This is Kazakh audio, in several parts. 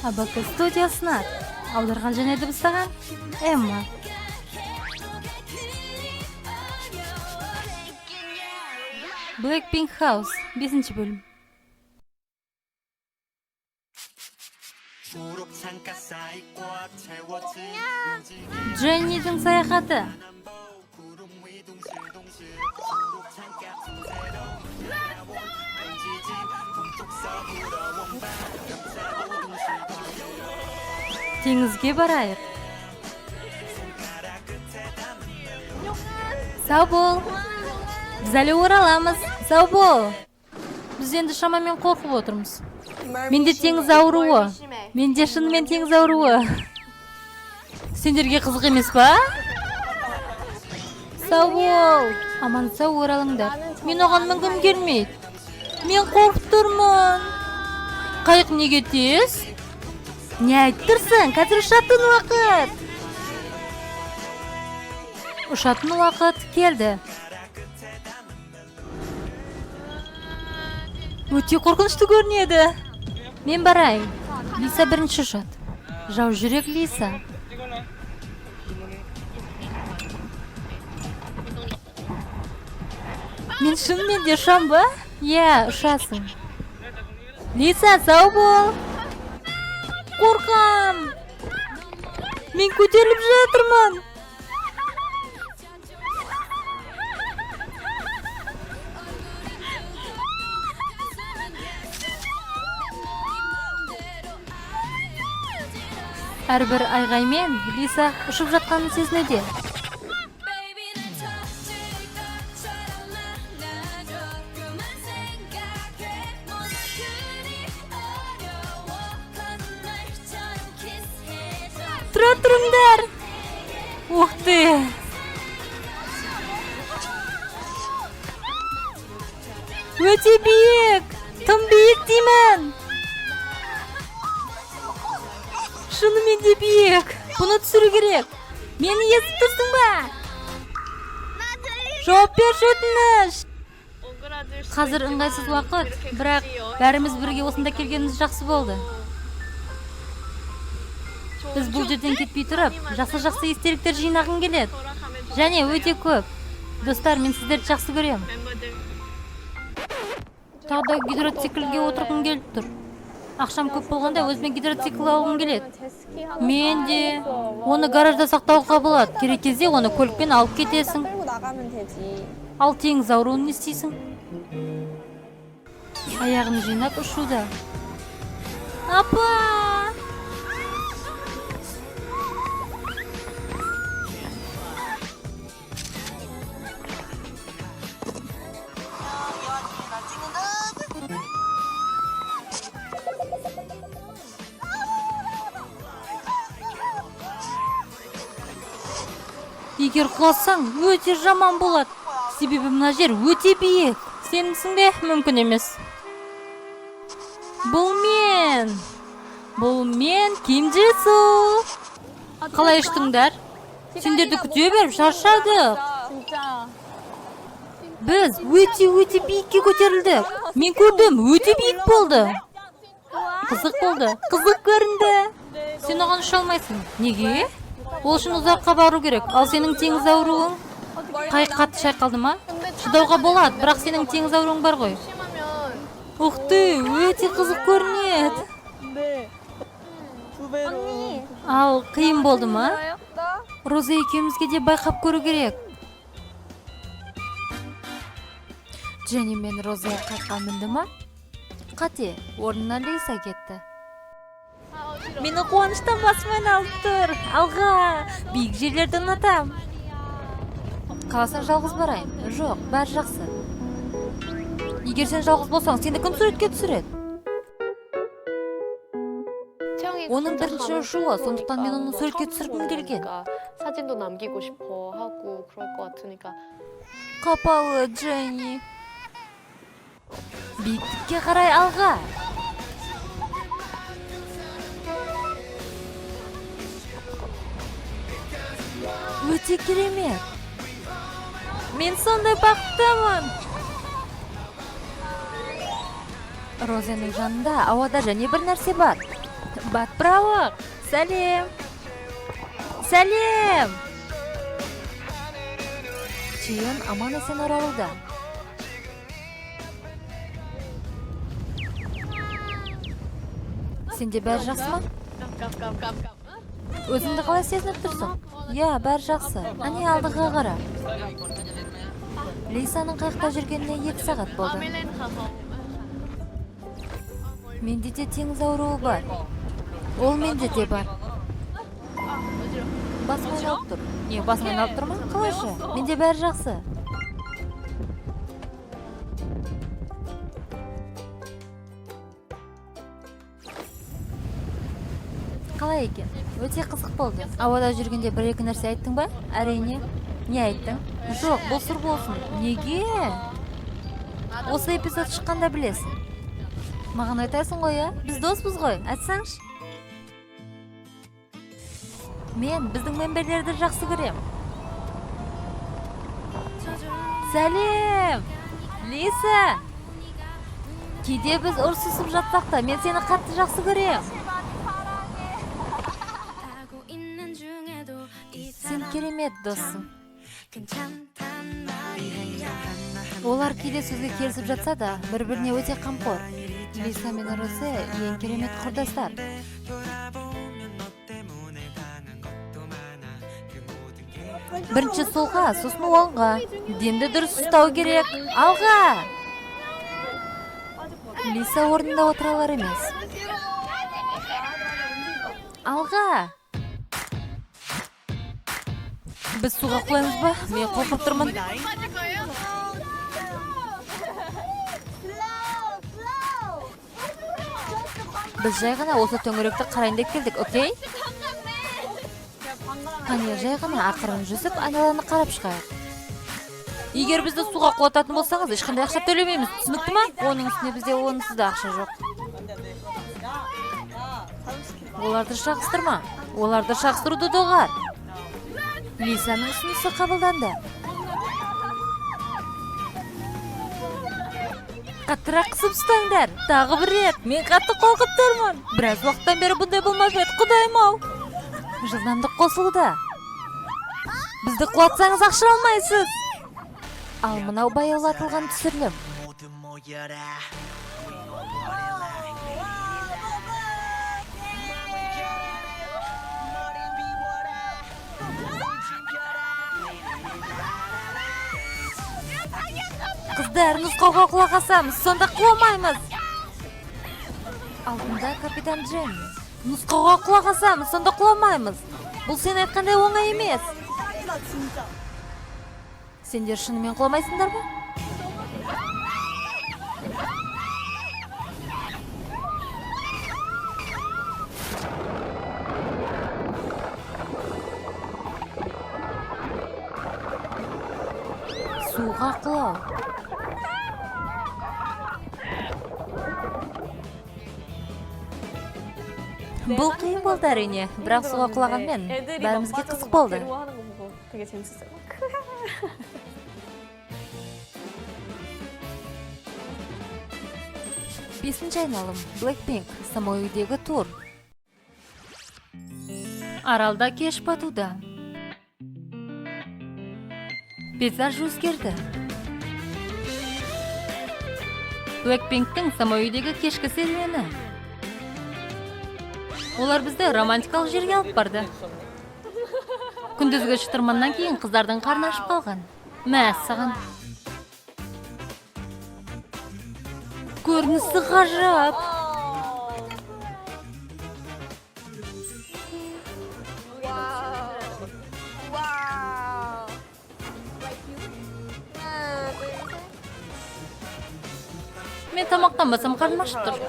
АБК студиясына аударған және дыбыстаған Эмма. Blackpink House, 5 бөлім. Дженнидің саяхаты. Теңізге барайық. Сау бол. Біз әлі ораламыз. Сау бол. Біз енді шамамен қорқып отырмыз. Менде теңіз ауруы. Менде шынымен теңіз ауруы. Сендерге қызық емес па? Сау бол. Аман сау оралыңдар. Мен оған мінгім келмейді. Мен қорқып тұрмын. Қайық неге тез? Не айтып тұрсың? Қазір ұшатын уақыт. Ұшатын уақыт келді. Өте қорқынышты көрінеді. Мен барайын. Лиса бірінші ұшады. Жау жүрек Лиса. Мен шынымен де ұшам ба? Иә, ұшасың. Лиса, сау бол. Қорқам. Мен көтеріліп жатырмын. Әрбір айғаймен Лиса ұшып жатқанын сезінуде. Тұра тұрыңдар! Ух ты! Өте биік! Тым биік деймін! Шынымен де биік! Бұны түсіру керек! Мені естіп тұрсың ба? Жауап берші, өтініш! Қазір ыңғайсыз уақыт, бірақ бәріміз бірге осында келгеніміз жақсы болды. Біз бұл жерден кетпей тұрып, жақсы-жақсы естеліктер жинағым келеді. Және өте көп. Достар, мен сіздерді жақсы көремін. Тағы да гидроциклге отырғым келіп тұр. Ақшам көп болғанда өзіме гидроцикл алғым келеді. Мен де оны гаражда сақтауға болады. Керек кезде оны көлікпен алып кетесің. Ал теңіз ауруын не істейсің? Аяғын жинап ұшуда. Апа! Егер құласаң, өте жаман болады. Себебі мына жер өте биік. Сенімсің бе? Мүмкін емес. Бұл мен. Бұл мен, Ким Джису. Қалай ұштыңдар? Сендерді күте беріп шаршадық. Біз өте-өте биікке көтерілдік. Мен көрдім, өте биік болды. Қызық болды, қызық көрінді. Сен оған ұша алмайсың. Неге? Ол үшін ұзаққа бару керек. Ал сенің теңіз ауруың? Қайық қатты шайқалды ма? Шыдауға болады, бірақ сенің теңіз ауруың бар ғой. Ух ты, өте қызық көрінеді. Ал қиын болды ма? Роза екеумізге де байқап көру керек. Дженни мен Роза қайыққа мінді ма? Қате, орнына Лиса кетті. Мені қуаныштан басым айналып тұр. Алға, биік жерлерді ұнатам. Қаласаң жалғыз барайын. Жоқ, бәрі жақсы. Егер сен жалғыз болсаң, сені кім суретке түсіреді? Оның бірінші ұшуы, сондықтан мен оны суретке түсіргім келген. Қапалы Дженни. Биіктікке қарай алға. Өте керемет. Мен сондай бақыттымын. Розаның жанында ауада және бір нәрсе бар. Батпырауық, сәлем. Сәлем. Чион аман-есен оралуда. Сенде бәрі жақсы ма? Өзіңді қалай сезініп тұрсың? Иә, бәрі жақсы. Әне, алдыға қара. Лисаның қаяқта жүргеніне 2 сағат болды. Менде де теңіз ауруы бар. Ол менде де бар. Басым айналып тұр. Не, басым айналып тұр ма? Қалайша? Менде бәрі жақсы. Қалай екен? Өте қызық болды. Ауада жүргенде бір-екі нәрсе айттың ба? Әрине. Не айттың? Жоқ, бұл сыр болсын. Неге? Осы эпизод шыққанда білесің. Маған айтасың ғой, ә? Біз доспыз ғой, айтсаңшы. Мен біздің мемберлерді жақсы көрем. Сәлем! Лиса! Кейде біз ұрсысып жатсақ та, мен сені қатты жақсы көрем. Сен керемет доссың. Олар кейде сөзге келісіп жатса да, бір-біріне өте қамқор. Лиса мен Розе ең керемет құрдастар. Бірінші солға, сосын оңға. Демді дұрыс ұстау керек. Алға! Лиса орнында отыра алар емес. Алға! Біз суға құлаймыз ба? Мен қорқып тұрмын. Біз жай ғана осы төңіректі қарайын деп келдік, окей? Қане, жай ғана ақырын жүзіп, айналаны қарап шығайық. Егер бізді суға құлататын болсаңыз, ешқандай ақша төлемейміз, түсінікті ма? Оның үстіне бізде онсыз да ақша жоқ. Оларды шағыстырма. Оларды шағыстыруды доғар. Лисаның ұсынысы қабылданды. Қаттырақ қысып ұстаңдар. Тағы бір рет. Мен қатты қорқып тұрмын. Біраз уақыттан бері бұндай болмап еді, құдайым-ау. Жылдамдық қосылуда. Бізді құлатсаңыз ақша алмайсыз. Ал мынау баяулатылған түсірілім. Қыздар, нұсқауға құлақ асамыз, сонда құламаймыз. Алдында капитан Джемми. Нұсқауға құлақ асамыз, сонда құламаймыз. Бұл сен айтқандай оңай емес. Сендер шынымен құламайсыңдар ма? Суға құлау. Бұл қиын болды әрине, бірақ суға құлағанмен бәрімізге қызық болды. Бесінші айналым, Blackpink, Самоидегі тур. Аралда кеш батуда. Пейзаж өзгерді. Blackpink'тің Самоидегі кешкі серуені. Олар бізді романтикалық жерге алып барды. Күндізгі шытырманнан кейін қыздардың қарны ашып қалған. Мәссаған. Көрінісі ғажап. Мен тамақтанбасам қарным ашып тұр.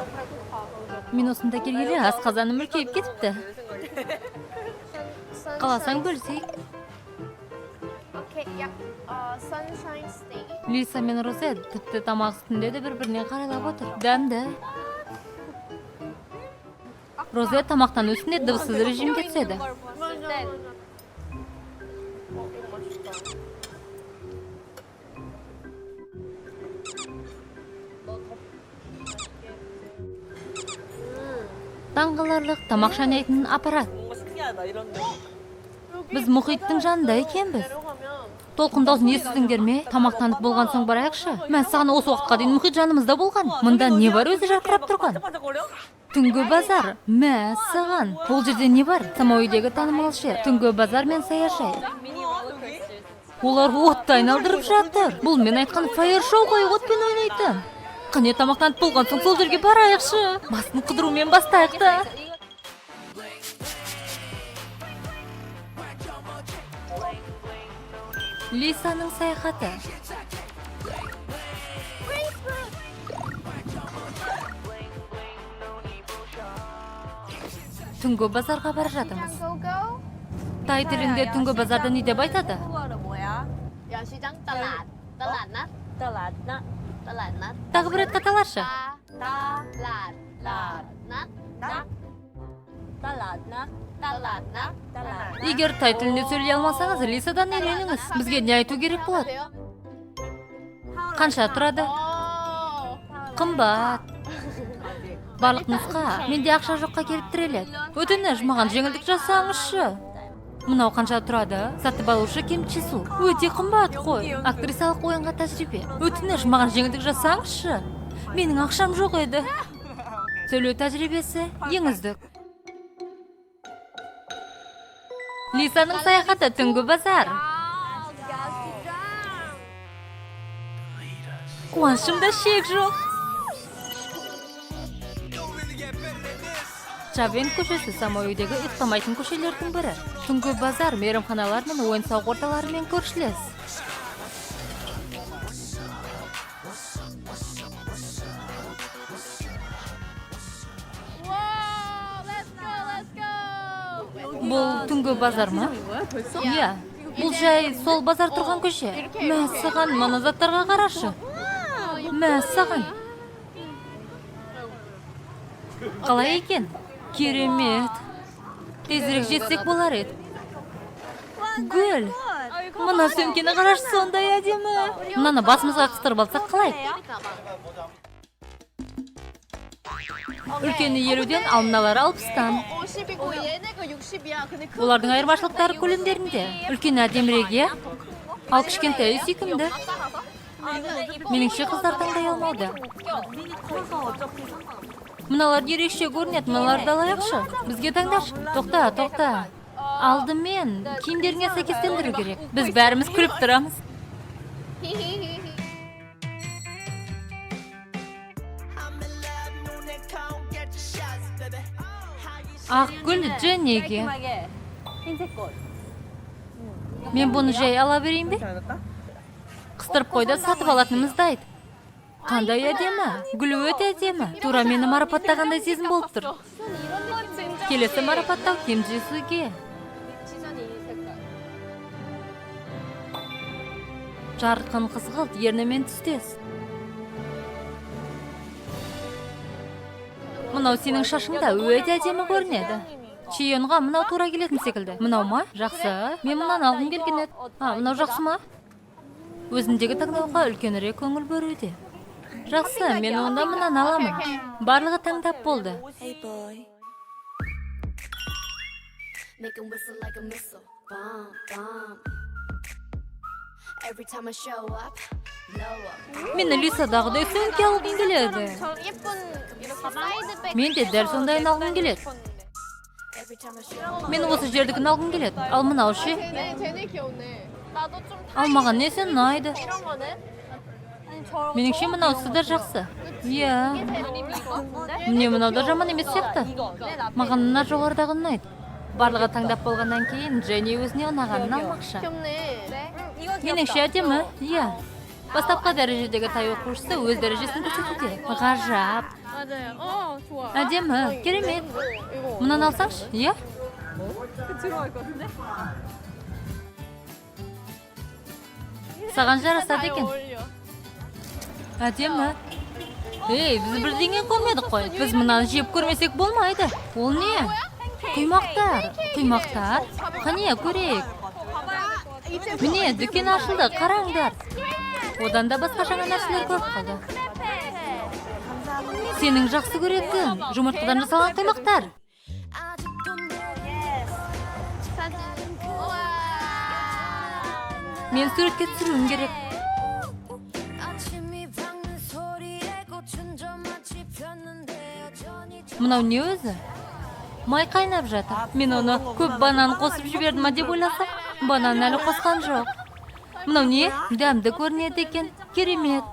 Мен осында келгелі асқазаным үлкейіп кетіпті. Қаласаң бөлісейік. Лиса мен Розе тіпті тамақ үстінде де бір-біріне қарайлап отыр. Дәмді. Розе тамақтану үстінде дыбыссыз режимге түседі. Таңғаларлық тамақ шайнайтын аппарат. Біз мұхиттың жанында екенбіз. Толқын даусын естідіңдер ме? Тамақтанып болған соң барайықшы. Мә, саған осы уақытқа дейін мұхит жанымызда болған. Мұнда не бар өзі жарқырап тұрған? Түнгі базар. Мә, саған. Ол жерде не бар? Самауидегі танымал жер. Түнгі базар мен саяжай. Олар отты айналдырып жатыр. Бұл мен айтқан фаер-шоу ғой, отпен ойнайтын. Қане, тамақтанып болған соң сол жерге барайықшы. Басын қыдырумен бастайық та. Лисаның саяхаты. Түнгі базарға бара жатырмыз. Тай тілінде түнгі базарды не деп айтады? Тағы бір рет қайталашы. Егер тай тілінде сөйлей алмасаңыз, Лисадан үйреніңіз. Бізге не айту керек болады? Қанша тұрады? Қымбат. Барлық нұсқа менде ақша жоққа келіп тіреледі. Өтініш, маған жеңілдік жасаңызшы. Мынау қанша тұрады? Сатып алушы Ким Чису. Өте қымбат қой. Актрисалық ойынға тәжірибе. Өтініш, маған жеңілдік жасаңызшы. Менің ақшам жоқ еді. Сөйлеу тәжірибесі ең үздік. Лисаның саяхаты, түнгі базар. Қуанышымда шек жоқ. Чавен көшесі Самауидегі ұйықтамайтын көшелердің бірі. Түнгі базар мейрамханалар мен ойын-сауық орталарымен көршілес. Бұл түнгі базар ма? Иә. Бұл жай сол базар тұрған көше. Мәссаған, мына заттарға қарашы. Мәссаған. Қалай екен? Керемет. Тезірек жетсек болар еді. Гүл. Мына сөмкені қарашы, сондай әдемі. Мынаны басымызға қыстырып алсақ қалай? Үлкені 50-ден, ал мыналары 60-тан. Олардың айырмашылықтары көлемдерінде. Үлкені әдемірек, иә? Ал кішкентайы сүйкімді. Меніңше, қыздар таңдай алмауда. Мыналар ерекше көрінеді, мыналарды алайықшы. Бізге таңдашы. Тоқта, тоқта. Алдымен киімдеріңе сәйкестендіру керек. Біз бәріміз күліп тұрамыз. Ақгүл Дженниге. Мен бұны жай ала берейін бе? Қыстырып қой да сатып алатынымызды айт. Қандай әдемі, гүл өте әдемі. Тура мені марапаттағандай сезім болып тұр. Келесі марапаттау Ким Джисуге. Жарқын қызғылт ернімен түстес. Мынау сенің шашыңда өте әдемі көрінеді. Чиенға мынау тура келетін секілді. Мынау ма? Жақсы. Мен мынаны алғым келген еді. А, мынау жақсы ма? Өзіндегі таңдауға үлкенірек көңіл бөлуде. Жақсы, мен онда мынаны аламын. Барлығы таңдап болды. Мен Лисадағыдай сөмке алғым келеді. Мен де дәл сондайын алғым келеді. Мен осы жердікін алғым келеді. Ал мынау ше? Ал маған несі ұнайды? Меніңше мынаусы да жақсы. Иә. Міне мынау да жаман емес сияқты. Маған мына жоғарыдағы ұнайды. Барлығы таңдап болғаннан кейін Дженни өзіне ұнағанын алмақшы. Меніңше әдемі. Иә. Бастапқы дәрежедегі тай оқушысы өз дәрежесін көрсетуде. Ғажап. Әдемі, керемет. Мынаны алсаңшы, иә? Саған жарасады екен. Әдемі. Ей, біз бірдеңе көрмедік қой. Біз мынаны жеп көрмесек болмайды. Ол не? Құймақтар. Құймақтар. Қане, көрейік. Міне, дүкен ашылды, қараңдар. Одан да басқа жаңа нәрселер көріп қалды. Сенің жақсы көретін жұмыртқадан жасалған құймақтар. Мен суретке түсіруім керек. Мынау не өзі? Май қайнап жатыр. Мен оны көп банан қосып жібердім ма деп ойласам, банан әлі қосқан жоқ. Мынау не? Дәмді көрінеді екен. Керемет.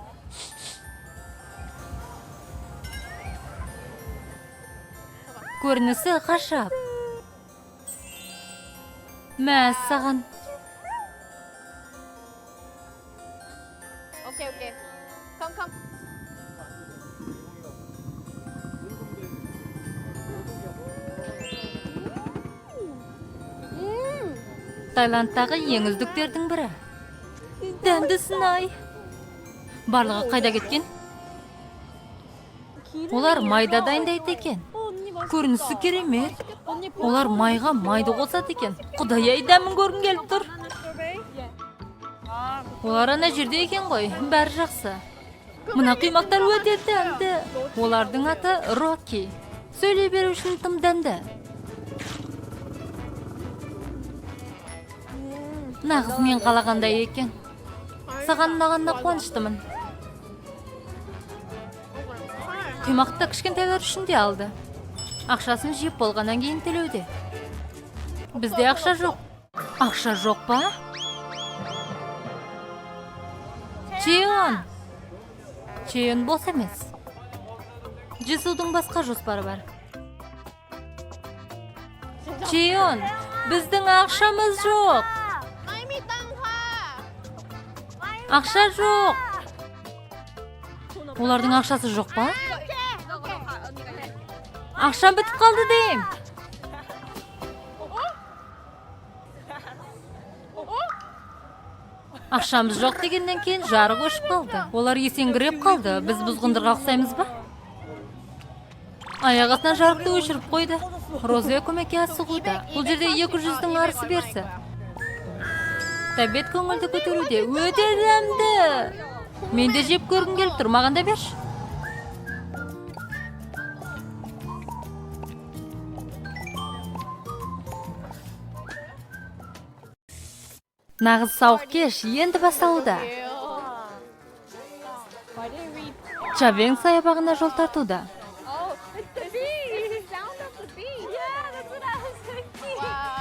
Көрінісі ғажап. Мәссаған. 오케이 오케이. Come come. Таиландтағы ең үздіктердің бірі. Дәмдісін-ай. Барлығы қайда кеткен? Олар майда дайындайды екен. Көрінісі керемет. Олар майға майды қосады екен. Құдай-ай, дәмін көргім келіп тұр. Олар ана жерде екен ғой, бәрі жақсы. Мына құймақтар өте дәмді. Олардың аты Рокки. Сөйлей беру үшін тым дәмді. Нағыз мен қалағандай екен. Саған ұнағанына қуаныштымын. Құймақты кішкентайлар үшін де алды. Ақшасын жеп болғаннан кейін төлеуде. Бізде ақша жоқ. Ақша жоқ па? Чеон! Чеон бос емес. Джисудың басқа жоспары бар. Чеон, біздің ақшамыз жоқ. Ақша жоқ. Олардың ақшасы жоқ па? Ақшам бітіп қалды деймін. Ақшамыз жоқ дегеннен кейін жарық өшіп қалды. Олар есеңгіреп қалды. Біз бұзғындарға ұқсаймыз ба? Аяқ астынан жарықты өшіріп қойды. Роза көмекке асығуда. Бұл жерде 200-дің арысы берсі. Тәбет көңілді көтеруде. Өте дәмді. Мен де жеп көргім келіп тұр. Маған да берші. Нағыз сауық кеш енді басталуда. Чавең саябағына жол тартуда.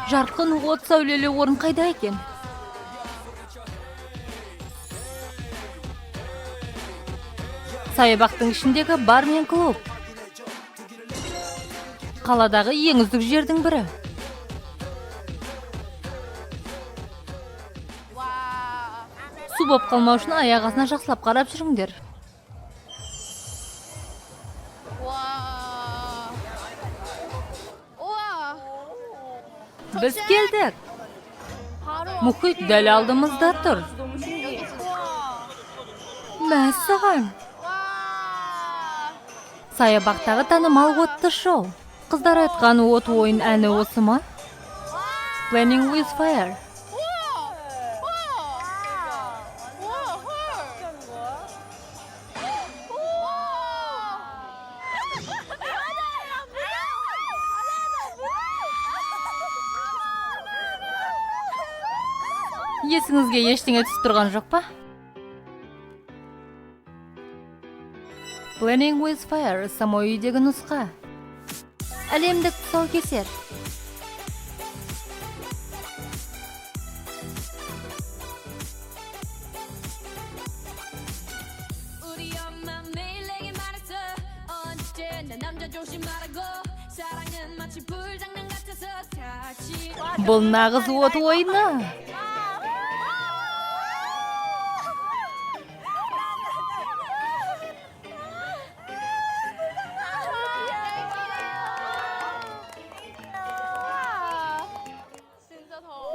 Жарқын от сәулелі орын қайда екен? Саябақтың ішіндегі бар мен клуб. Қаладағы ең үздік жердің бірі. Су боп қалмау үшін аяқ астына жақсылап қарап жүріңдер. Біз келдік. Мұхит дәл алдымызда тұр. Мәссаған. Саябақтағы танымал отты шоу. Қыздар айтқан от ойын әні осы ма? Playing with Fire. Есіңізге ештеңе түсіп тұрған жоқ па? Playing with Fire самой үйдегі нұсқа. Әлемдік тұсаукесер. Бұл нағыз от ойыны.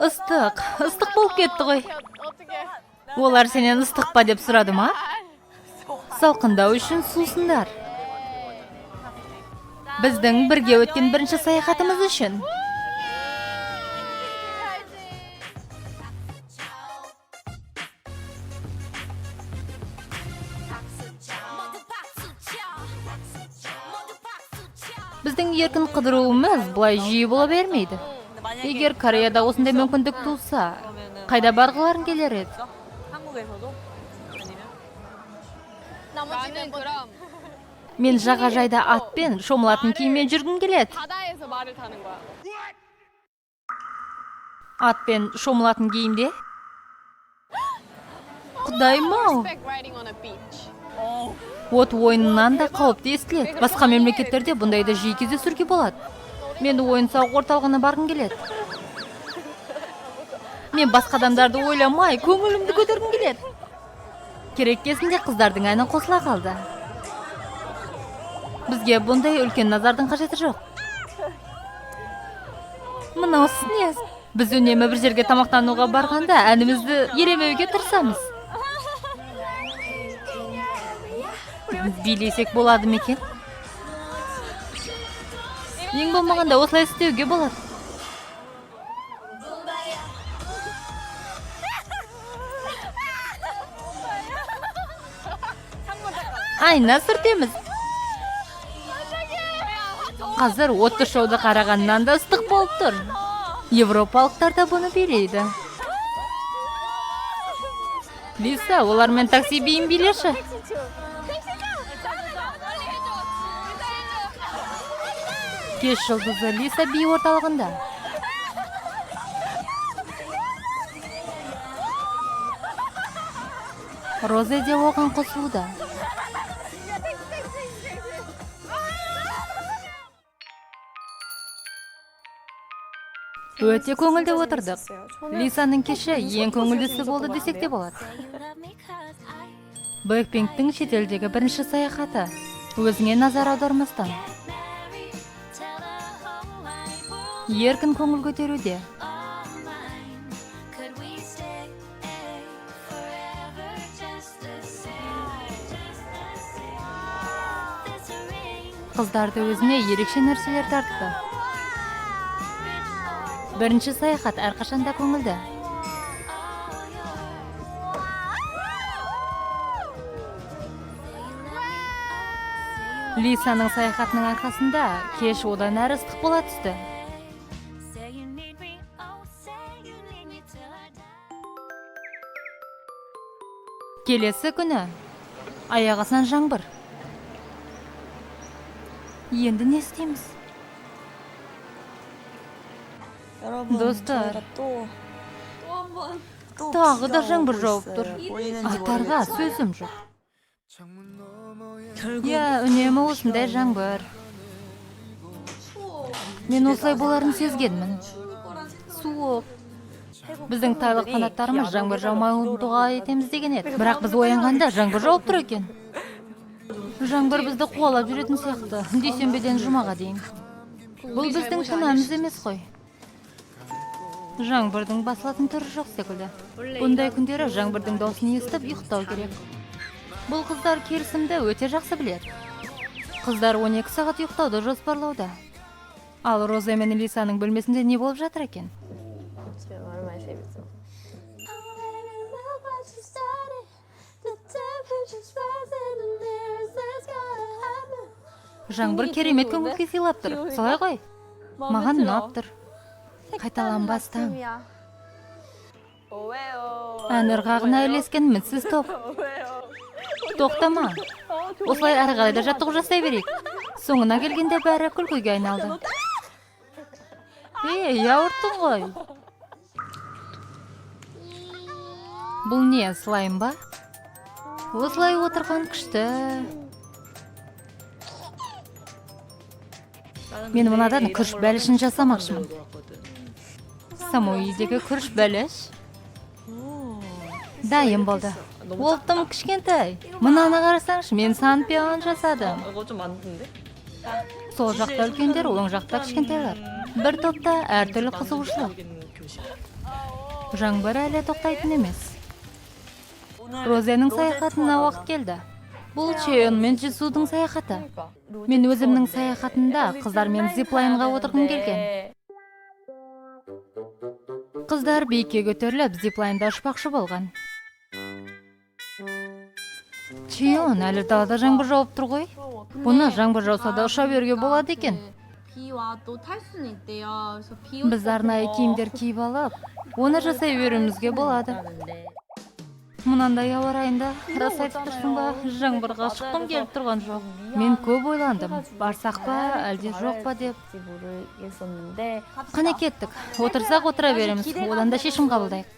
Ыстық, ыстық болып кетті ғой. Олар сенен ыстық па деп сұрады ма? Салқындау үшін сусындар. Біздің бірге өткен бірінші саяхатымыз үшін. Біздің еркін қыдыруымыз бұлай жиі бола бермейді. Егер Кореяда осындай мүмкіндік туса, қайда барғыларың келер еді? 한국에서도? 아니면? 나는 그럼 Мен жағажайда атпен, шомылатын киіммен жүргім келеді. 바다에서 말을 타는 거야. Атпен шомылатын киімде? Құдайым-ау! Horseback riding on a beach. От ойынынан да қауіпті естіледі. Басқа мемлекеттерде бұндайды жиі кездестіруге болады. Мен ойын-сауық орталығына барғым келеді. Мен басқа адамдарды ойламай, көңілімді көтергім келеді. Керек кезінде қыздардың әні қосыла қалды. Бізге бұндай үлкен назардың қажеті жоқ. Мынаусы не? Біз үнемі бір жерге тамақтануға барғанда әнімізді елемеуге тырысамыз. Билесек болады ма екен? Ең болмағанда осылай істеуге болады. Айна сүртеміз. Қазір отты шоуды қарағаннан да ыстық болып тұр. Европалықтар да бұны билейді. Лиса, олармен такси биін билеші. Кеш жұлдызы Лиса би орталығында. Розе де оған қосылуда. Өте көңілді отырдық. Лисаның кеші ең көңілдісі болды десек те болады. Блэкпинктің шетелдегі бірінші саяхаты. Өзіңе назар аудармастан. Еркін көңіл көтеруде. Қыздарды өзіне ерекше нәрселер тартты. Бірінші саяхат әрқашан да көңілді. Лисаның саяхатының арқасында кеш одан әрі ыстық бола түсті. Келесі күні аяқ астынан жаңбыр. Енді не істейміз? Достар, тағы да жаңбыр жауып тұр. Атарға сөзім жоқ. Иә, үнемі осындай жаңбыр. Мен осылай боларын сезгенмін. Суық. Біздің тайлық фанаттарымыз жаңбыр жаумауын дұға етеміз деген еді. Бірақ біз оянғанда жаңбыр жауып тұр екен. Жаңбыр бізді қуалап жүретін сияқты. Дүйсенбіден жұмаға дейін. Бұл біздің кінәміз емес қой. Жаңбырдың басылатын түрі жоқ секілді. Бұндай күндері жаңбырдың даусын естіп ұйықтау керек. Бұл қыздар келісімді өте жақсы біледі. Қыздар 12 сағат ұйықтауды жоспарлауда. Ал Роза мен Лисаның бөлмесінде не болып жатыр екен? Жаңбыр керемет көңіл күй сыйлап тұр. Солай ғой? Маған ұнап тұр. Қайталанбас таң. Ән ырғағына ілескен мінсіз топ. Тоқтама. Осылай әрі қарай да жаттығу жасай берейік. Соңына келгенде бәрі күлкіге айналды. Ей, ауырттың ғой. Бұл не, слайм ба? Осылай отырған күшті. Мен мынадан күріш бәлішін жасамақшымын. Самуидегі күріш бәліш дайын болды. Ол тым кішкентай. Мынаны қарасаңшы, мен санпион жасадым. Сол жақта үлкендер, оң жақта кішкентайлар. Бір топта әртүрлі қызығушылық. Жаңбыр әлі тоқтайтын емес. Розенің саяхатына уақыт келді. Бұл Чеон мен Джисудың саяхаты. Мен өзімнің саяхатында қыздармен зиплайнға отырғым келген. Қыздар биікке көтеріліп, зиплайнда ұшпақшы болған. Чион, әлі далада жаңбыр жауып тұр ғой. Бұны жаңбыр жауса да ұша беруге болады екен. Біз арнайы киімдер киіп алып, оны жасай беруімізге болады. Мынандай ауа райында, рас айтып тұрсың ба, жаңбырға шыққым келіп тұрған жоқ. Мен көп ойландым, барсақ па, әлде жоқ па деп. Қане кеттік, отырсақ отыра береміз, одан да шешім қабылдайық.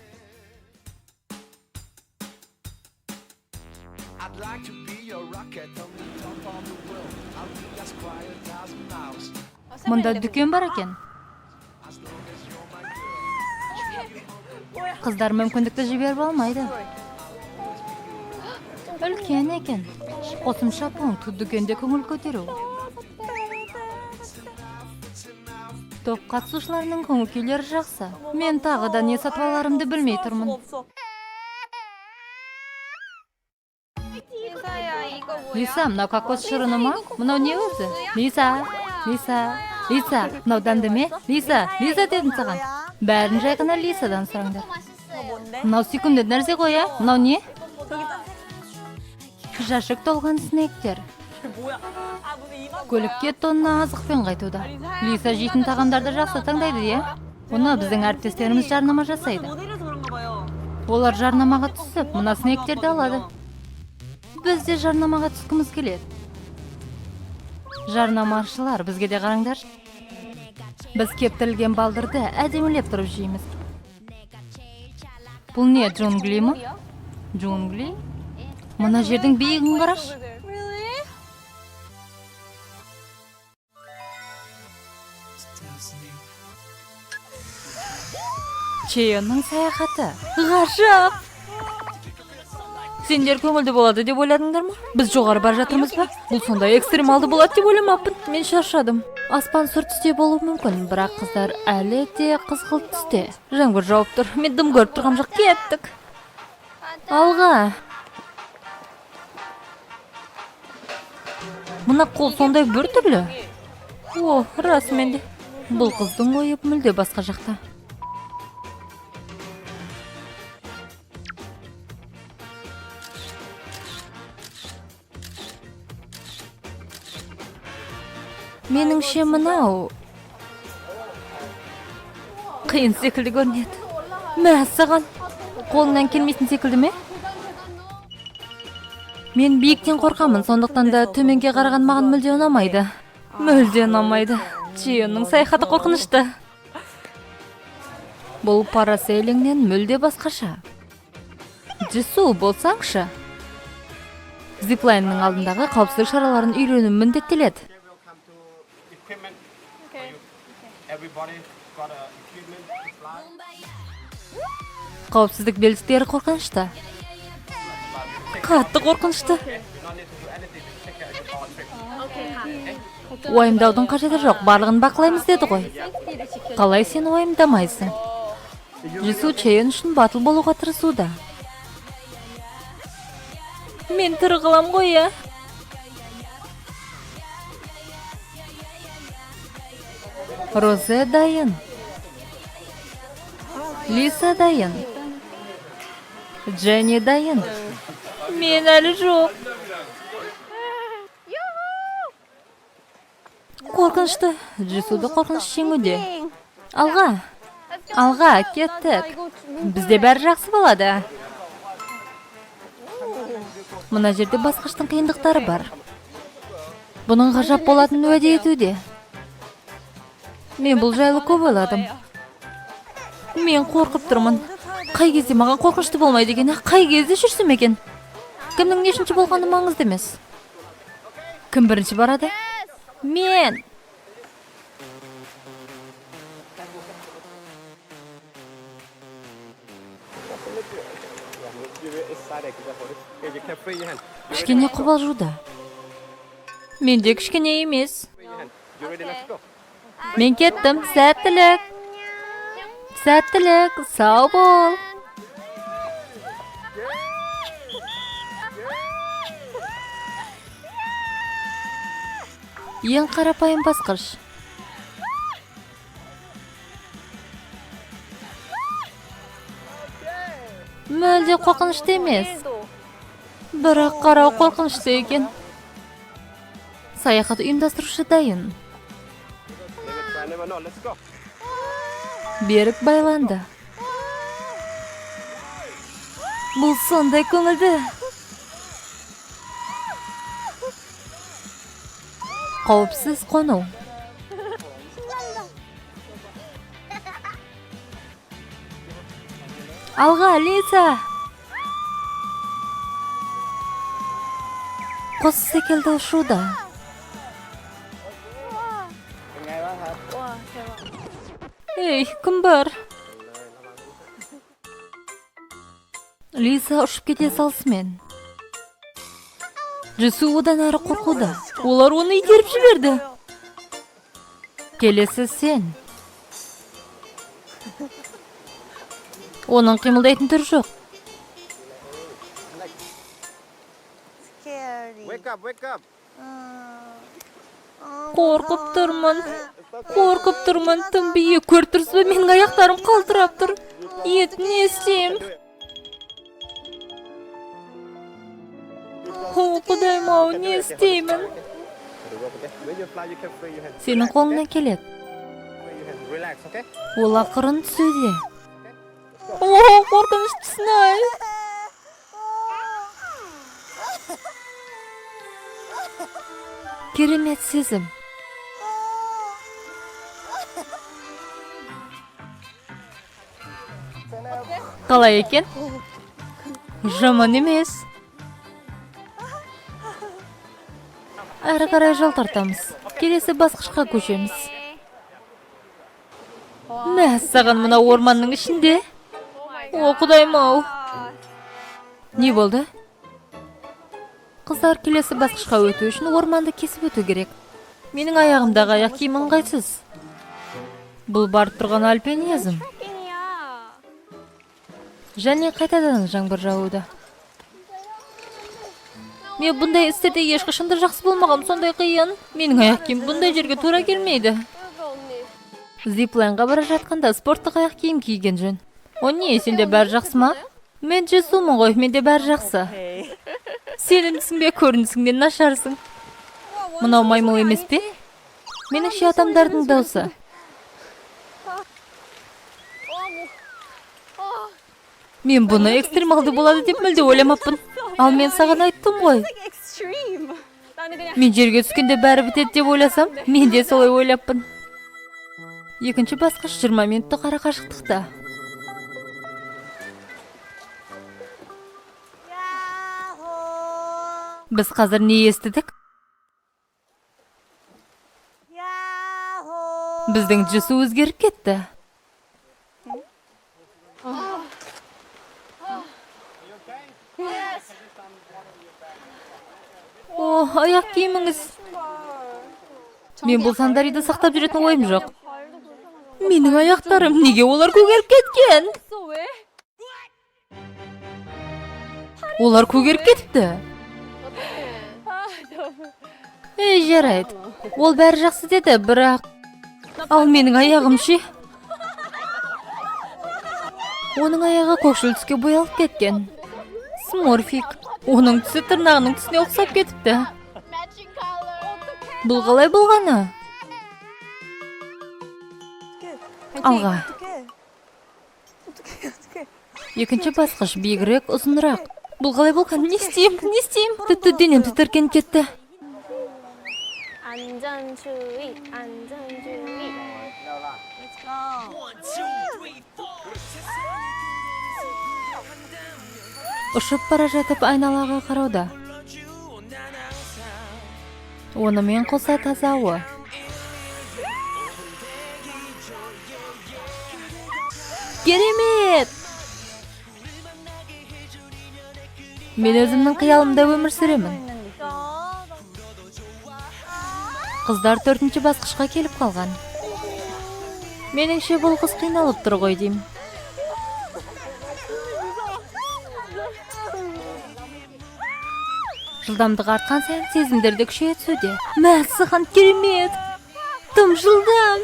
Мұнда дүкен бар екен. Қыздар мүмкіндікті жіберіп алмайды. Үлкен екен. Қосымша пункт дүкенде көңіл көтеру. Топ қатысушыларының көңіл күйлері жақсы. Мен тағы да не сатып аларымды білмей тұрмын. Лиса, мынау кокос шырыны ма? Мынау не өзі? Лиса, Лиса, Лиса, мынау дәмді ме? Лиса, Лиса дедім саған. Бәрін жай ғана Лисадан сұраңдар. Мынау сүйкімді нәрсе ғой, ә? Мынау не? Жәшік толған снектер. Көлікке тонна азықпен қайтуда. Лиса жейтін тағамдарды жақсы таңдайды, иә? Оны біздің әріптестеріміз жарнама жасайды. Олар жарнамаға түсіп, мына снектерді алады. Біз де жарнамаға түскіміз келеді. Жарнамашылар, бізге де қараңдар. Біз кептірілген балдырды әдемілеп тұрып жейміз. Бұл не, джунгли ма? Джунгли? Мына жердің биігін қарашы. Чеонның саяхаты. Ғажап! Сендер көңілді болады деп ойладыңдар ма? Біз жоғары бара жатырмыз ба? Бұл сондай экстремалды болады деп ойламаппын. Мен шаршадым. Аспан сұр түсте болуы мүмкін, бірақ қыздар әлі де қызғылт түсте. Жаңбыр жауып тұр. Мен дым көріп тұрғам жоқ. Кеттік. Алға. Мына қол сондай бір түрлі. О, расымен де. Бұл қыздың ойы мүлде басқа жақта. Меніңше мынау қиын секілді көрінеді. Мәссаған, қолыңнан келмейтін секілді ме? Мен биіктен қорқамын, сондықтан да төменге қараған маған мүлде ұнамайды. Мүлде ұнамайды. Чионның саяхаты қорқынышты. Бұл парасейлингнен мүлде басқаша. Джису болсаңшы. Зиплайнның алдындағы қауіпсіздік шараларын үйрену міндеттеледі. Қауіпсіздік белдіктері қорқынышты. Қатты қорқынышты. Уайымдаудың қажеті жоқ, барлығын бақылаймыз деді ғой. Қалай сен уайымдамайсың? Джису Чейон үшін батыл болуға тырысуда. Мен тірі қалам ғой, ә? Розе дайын. Лиса дайын. Дженни дайын. Мен әлі жоқ. Қорқынышты. Джисуды қорқыныш жеңуде. Алға. Алға, кеттік. Бізде бәрі жақсы болады. Мына жерде басқыштың қиындықтары бар. Бұның ғажап болатынын уәде етуде. Мен бұл жайлы көп ойладым. Мен қорқып тұрмын. Қай кезде маған қорқынышты болмайды екен, қай кезде жүрсем екен? Кімнің нешінші болғаны маңызды емес. Кім бірінші барады? Мен! Кішкене қобалжуда. Менде кішкене емес. Мен кеттім. Сәттілік. Сәттілік. Сау бол. Ең қарапайым басқыш. Мүлде қорқынышты емес. Бірақ қарау қорқынышты екен. Саяхат ұйымдастырушы дайын. Never try, never know. Let's go. Берік байланды. Бұл сондай көңілді. Қауіпсіз қону. Алға, Лиза! Құс секілді ұшуда. เป็นไงบ้างครับ 와, 대박. Ей, кім бар? Лиза ұшып кете салысымен. Джису одан әрі қорқуда. Олар оны итеріп жіберді. Келесі сен. Оның қимылдайтын түрі жоқ. Scary. Wake up, wake up. Қорқып тұрмын. Қорқып тұрмын, тым биік. Көріп тұрсыз ба, менің аяқтарым қалтырап тұр. Ет, не істеймін? О, құдайым ау, не істеймін? The rope, okay? When you fly, you can free your hand. Сенің қолыңнан келеді. Free your hand. Relax, okay? Ол ақырын түсуде. О, қорқыныштысын ай. Керемет сезім. Қалай екен? Жаман емес. Әрі қарай жол тартамыз. Келесі басқышқа көшеміз. Мәссаған, мына орманның ішінде. О, құдайым ау. Не болды? Қыздар келесі басқышқа өту үшін орманды кесіп өту керек. Менің аяғымдағы аяқ киім ыңғайсыз. Бұл барып тұрған альпинизм. 트레킹이야. Және қайтадан жаңбыр жауда. Мен бұндай істерде ешқашан да жақсы болмағам, сондай қиын. Менің аяқ киім бұндай жерге тура келмейді. 그거 언니. Зиплайнға бара жатқанда спорттық аяқ киім киген жөн. О не, сенде бәрі жақсы ма? Мен Джисумын ғой, менде бәрі жақсы. Сенімдісің бе, көрінісіңнен нашарсың. Мынау маймыл емес пе? Меніңше, адамдардың даусы. Мен бұны экстремалды болады деп мүлде ойламаппын. Ал мен саған айттым ғой. Extreme. 나는 그냥 Мен жерге түскенде бәрі бітеді деп ойласам, мен де солай ойлаппын. Екінші басқыш 20 минуттық ара қашықтықта. Yahoo! Біз қазір не естідік? Yahoo! Біздің Джису өзгеріп кетті. О, аяқ киіміңіз. Мен бұл сандариді сақтап жүретін ойым жоқ. Менің аяқтарым, неге олар көгеріп кеткен? Олар көгеріп кетіпті. Ей, жарайды. Ол бәрі жақсы деді, бірақ ал менің аяғым ше? Оның аяғы көкшіл түске боялып кеткен. Сморфик. Оның түсі тырнағының түсіне ұқсап кетіпті. Бұл қалай болғаны? Алға. 어떡해? 어떡해? 어떡해? Екінші басқыш биігірек, ұзынырақ. Бұл қалай болған? Не істеймін? Не істеймін? Тіпті денем тітіркеніп кетті. 안전주의, 안전주의. Let's go. Ұшып бара жатып айналаға қарауда. Онымен қоса таза ауа. Керемет! Мен өзімнің қиялымда өмір сүремін. 있는 느낌. Қыздар төртінші басқышқа келіп қалған. Меніңше, бұл қыз қиналып тұр ғой деймін. Жылдамдығы артқан сайын сезімдер де күшейе түсуде. Мәссаған, керемет! Тым жылдам!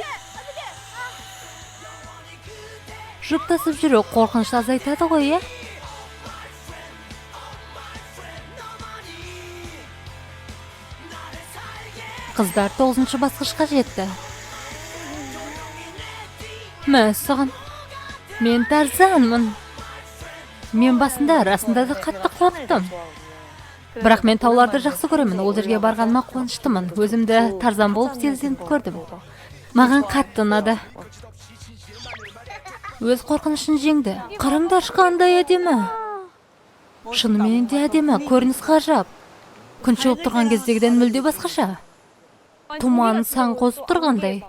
Жұптасып жүру қорқынышты азайтады ғой, иә? Қыздар тоғызыншы басқышқа жетті. Мәссаған, мен Тарзанмын. Мен басында расында да қатты қорықтым. Бірақ мен тауларды жақсы көремін. Ол жерге барғаныма қуаныштымын. Өзімді Тарзан болып сезініп көрдім. Маған қатты ұнады. Өз қорқынышын жеңді. Қараңдаршы, қандай әдемі. Шынымен де әдемі, көрініс ғажап. Күн шығып тұрған кездегіден мүлде басқаша. Тұман сан қосып тұрғандай.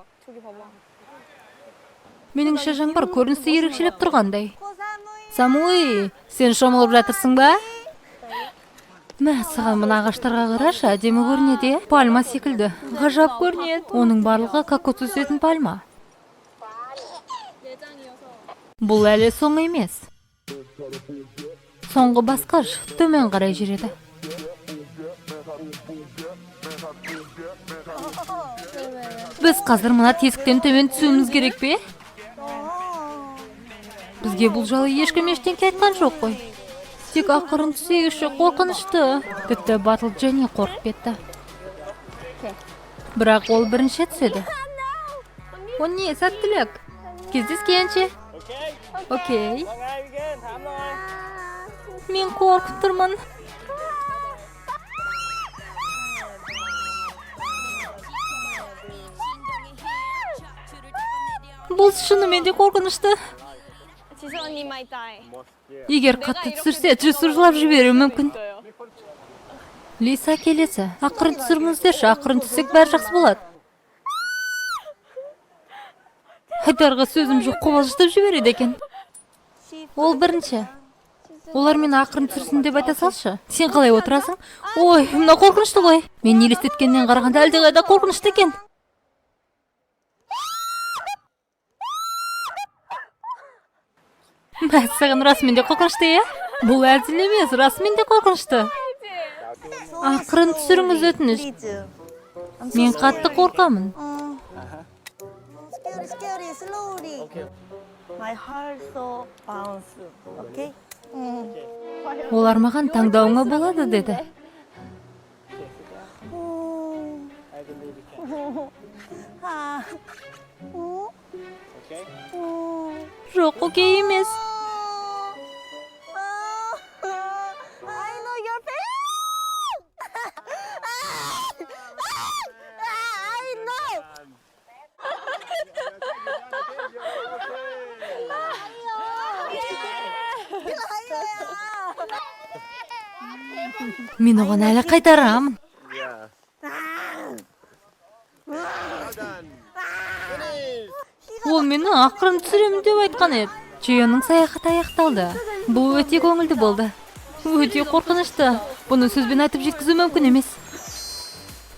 Меніңше, жаңбыр көріністі ерекшелеп тұрғандай. Самуи, сен шомылып жатырсың ба? Мәссаған, мына ағаштарға қарашы, әдемі көрінеді, иә? Пальма секілді. Ғажап көрінеді. Оның барлығы кокос өсетін пальма. Бұл әлі соңы емес. Соңғы басқыш төмен қарай жүреді. Біз қазір мына тесіктен төмен түсуіміз керек пе? Бізге бұл жайлы ешкім ештеңке айтқан жоқ қой. Тек ақырын түсейікші, қорқынышты. Тіпті Батыл Дженни қорқып кетті. Бірақ ол бірінші түседі. О не, сәттілік. Кездескенше. Окей. Мен қорқып тұрмын. Бұл шынымен де қорқынышты. 지수 언니 might die. Егер қатты түсірсе, Джису жылап жіберуі мүмкін. Лиса келесі. Ақырын түсіріңіздерші, ақырын түссек бәрі жақсы болады. Айтарға сөзім жоқ, қобалжытып жібереді екен. Ол бірінші. Олар мені ақырын түсірсін деп айта салшы. Сен қалай отырасың? Ой, мына қорқынышты ғой. Мен елестеткеннен қарағанда әлдеқайда қорқынышты екен. Мәссаған, расымен де қорқынышты, иә? Бұл әзіл емес, расымен де қорқынышты. Ақырын түсіріңіз, өтініш. Мен қатты қорқамын. Scary, scary, slowly. My heart so bounce. Okay? Олар маған таңдауыңа болады деді. I believe you can. 아. 오. Okay? 오. Жоқ, окей емес. I know your pain. I know. Мен оған әлі қайтарамын. Yeah. Well done. Finish. Ол мені ақырын түсіремін деп айтқан еді. Чеённың саяхаты аяқталды. Бұл өте көңілді болды. Өте қорқынышты. Бұны сөзбен айтып жеткізу мүмкін емес.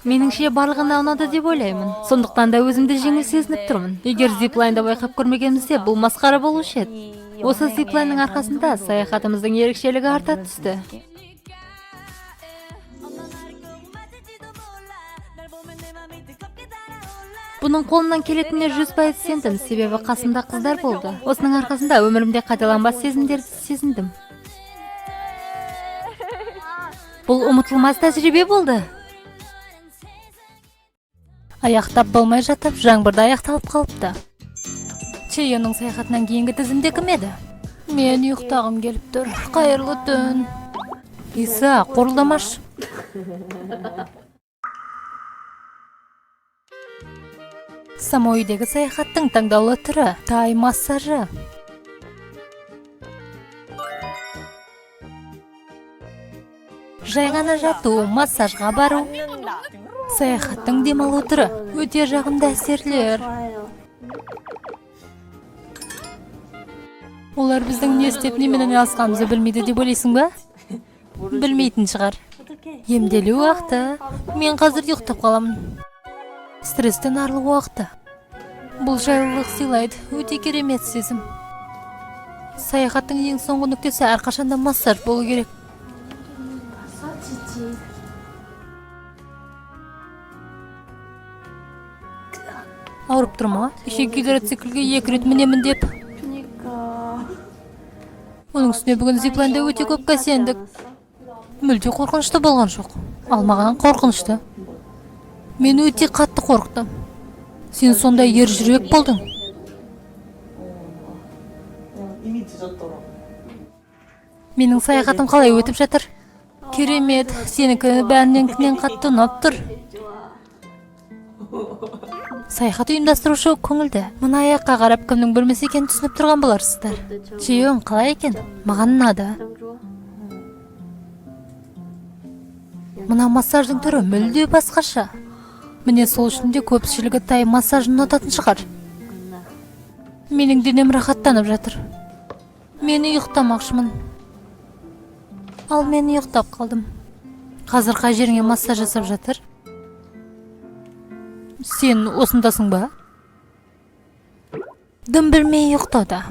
Меніңше, барлығына ұнады деп ойлаймын. Сондықтан да өзімді жеңіл сезініп тұрмын. Егер зиплайнды байқап көрмегенімізде, бұл масқара болушы еді. Осы зиплайнның арқасында саяхатымыздың ерекшелігі арта түсті. Бұның қолымнан келетініне 100% сендім, себебі қасымда қыздар болды. Осының арқасында өмірімде қайталанбас сезімдерді сезіндім. Бұл ұмытылмас тәжірибе болды. Аяқтап болмай жатып, жаңбыр да аяқталып қалыпты. Чеённың саяхатынан кейінгі тізімде кім еді? Мен ұйықтағым келіп тұр. Қайырлы түн. Иса, қорылдамашы. Самуидегі саяхаттың таңдаулы түрі – тай массажы. Жай ғана жату, массажға бару. Саяхаттың демалу түрі – өте жағымды әсерлер. Олар біздің не істеп, немен айналысқанымызды білмейді деп ойлайсың ба? Білмейтін шығар. Емделу уақыты. Мен қазір ұйықтап қаламын. Стресстен арылу уақыты. Бұл жайлылық сыйлайды, өте керемет сезім. Саяхаттың ең соңғы нүктесі әрқашанда массаж болу керек. Ауырып тұр ма? Кеше гидроциклге екі рет мінемін деп. Оның үстіне бүгін зиплайнда өте көп сендік. Мүлде қорқынышты болған жоқ. Ал маған қорқынышты. Мен өте қатты қорықтым. Сен сондай ер жүрек болдың. 이미 늦었더라. Менің саяхатым қалай өтіп жатыр? Керемет, сенікі бәрінен қатты ұнап тұр. Саяхат ұйымдастырушы көңілді. Мына аяққа қарап кімнің бөлмесі екенін түсініп тұрған боларсыздар. Чион қалай екен? Маған ұнады. Мына массаждың түрі мүлде басқаша. Міне сол үшін де көпшілігі тай массажын ұнататын шығар. Менің денем рахаттанып жатыр. Мен ұйықтамақшымын. Ал мен ұйықтап қалдым. Қазір қай жеріңе массаж жасап жатыр? Сен осындасың ба? Дым білмей ұйықтауда.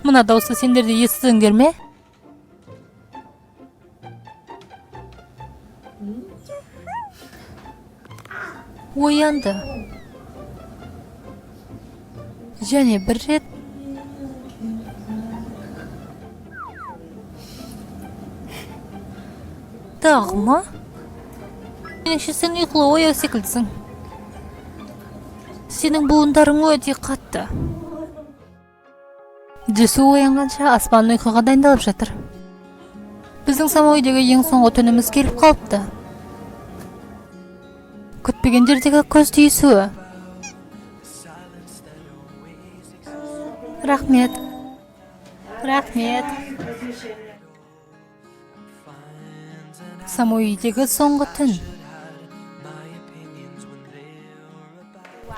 Мына дауысты сендер де естідіңдер ме? Оянды. Және бір рет тағы ма? Меніңше сен ұйқылы ояу секілдісің. Сенің буындарың өте қатты. Джису оянғанша аспан ұйқыға дайындалып жатыр. Біздің Самуидегі ең соңғы түніміз келіп қалыпты. Күтпеген жердегі көз түйісуі. Рахмет. Рахмет. Самуидегі соңғы түн.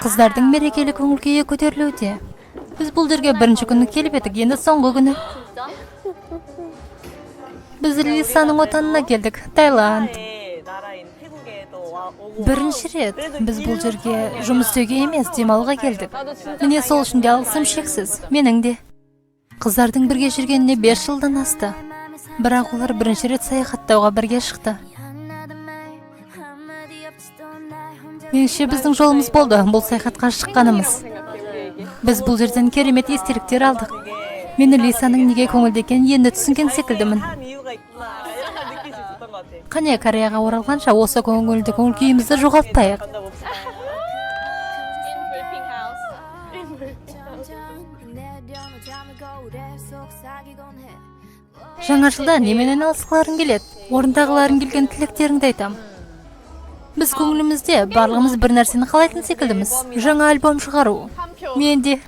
Қыздардың мерекелі көңіл күйі көтерілуде. Біз бұл жерге бірінші күні келіп едік, енді соңғы күні. Біз Лисаның отанына келдік, Таиланд. 나라인 태국에도 와 오고. Бірінші рет біз бұл жерге жұмыс істеуге емес, демалуға келдік. Міне сол үшін де алғысым шексіз, менің де. Қыздардың бірге жүргеніне 5 жылдан асты. Бірақ олар бірінші рет саяхаттауға бірге шықты. Меніңше біздің жолымыз болды, бұл саяхатқа шыққанымыз. Біз бұл жерден керемет естеліктер алдық. Мен Лисаның неге көңілді екенін енді түсінген секілдімін. 한 이유가 있구나. 이런 걸 느낄 수 있었던 것 같아. Қане Кореяға оралғанша осы көңілді көңіл күйімізді жоғалтпайық. 간다 봅시다. In briefing house. Жаңа жылда немен айналысқыларың келеді? Орындағыларың келген тілектеріңді айтам. Біз көңілімізде барлығымыз бір нәрсені қалайтын секілдіміз. Жаңа альбом шығару. Мен де,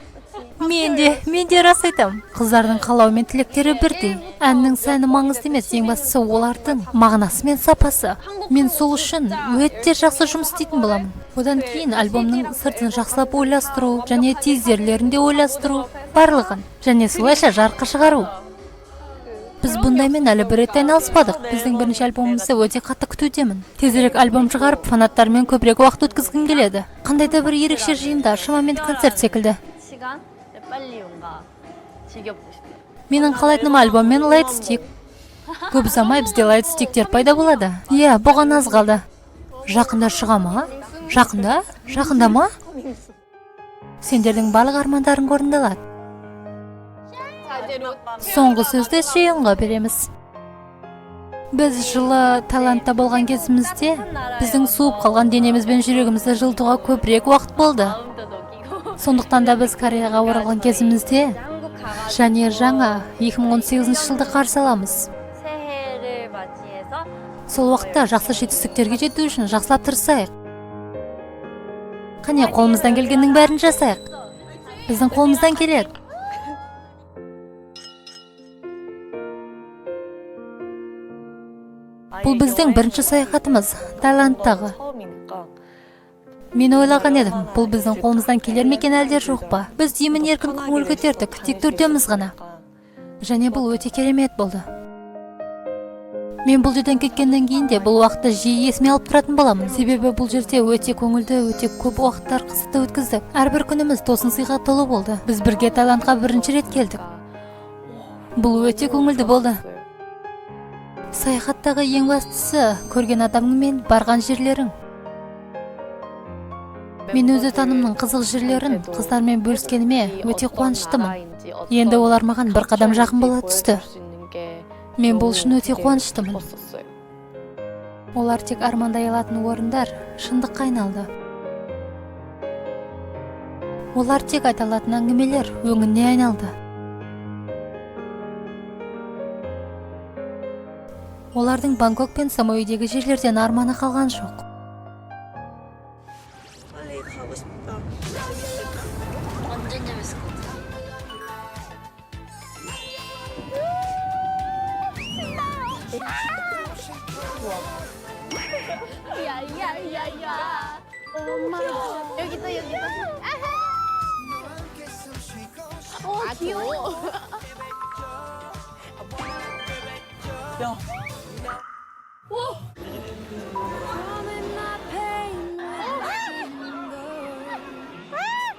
мен де, мен де рас айтам. Қыздардың қалауы мен тілектері бірдей. Әннің сәні маңызды емес, ең бастысы олардың мағынасы мен сапасы. Мен сол үшін өте жақсы жұмыс істейтін боламын. Одан кейін альбомның сыртын жақсылап ойластыру және тизерлерін де ойластыру, барлығын және солайша жарыққа шығару. Біз бұндаймен әлі бір рет айналыспадық. Біздің бірінші альбомымызды өте қатты күтудемін. Тезірек альбом шығарып, фанаттармен көбірек уақыт өткізгім келеді. Қандай да бір ерекше жиында, шамамен концерт секілді. 시간 빨리 뭔가 즐겨보고 싶어요. Менің қалайтыным альбом мен лайтстик. Көп ұзамай бізде лайтстиктер пайда болады. Иә, бұған аз қалды. Жақында шыға ма? Жақында? Жақында ма? Сендердің барлық армандарың орындалады. Соңғы сөзді Чеёнға береміз. Біз жылы Таиландта болған кезімізде біздің суып қалған денеміз бен жүрегімізді жылытуға көбірек уақыт болды. 마음도 녹이고. Сондықтан да біз Кореяға оралған кезімізде 한국 가가지고 және жаңа 2018 жылды қарсы аламыз. 새해를 맞이해서 Сол уақытта жақсы жетістіктерге жету үшін жақсылап тырысайық. Қане, қолымыздан келгеннің бәрін жасайық. Біздің қолымыздан келеді. Бұл біздің бірінші саяхатымыз, Таиландтағы. 처음이니까. Мен ойлаған едім, бұл біздің қолымыздан келер ме екен әлде жоқ па? Біз емін еркін көңіл көтердік, тек төртеуміз ғана. Және бұл өте керемет болды. Мен бұл жерден кеткеннен кейін де бұл уақытты жиі есіме алып тұратын боламын. Себебі бұл жерде өте көңілді, өте көп уақыттар қызықты өткіздік. Әрбір күніміз тосын сыйға толы болды. Біз бірге Таиландқа бірінші рет келдік. Бұл өте көңілді болды. Саяхаттағы ең бастысы көрген адамың мен барған жерлерің. Мен өз отанымның қызық жерлерін қыздармен бөліскеніме өте қуаныштымын. Енді олар маған бір қадам жақын бола түсті. Мен бұл үшін өте қуаныштымын. Олар тек армандай алатын орындар шындыққа айналды. Олар тек айта алатын әңгімелер өңіне айналды. Олардың Бангкок пен Самуидегі жерлерден арманы қалған жоқ. 빨리 가고 싶다. 완전 재밌을 것 같아. 야야야야. 엄마. 여기다 여기다. 어 귀여워.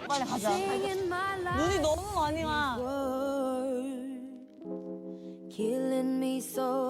빨리 가자. 눈이 너무 많이 와. Killing me so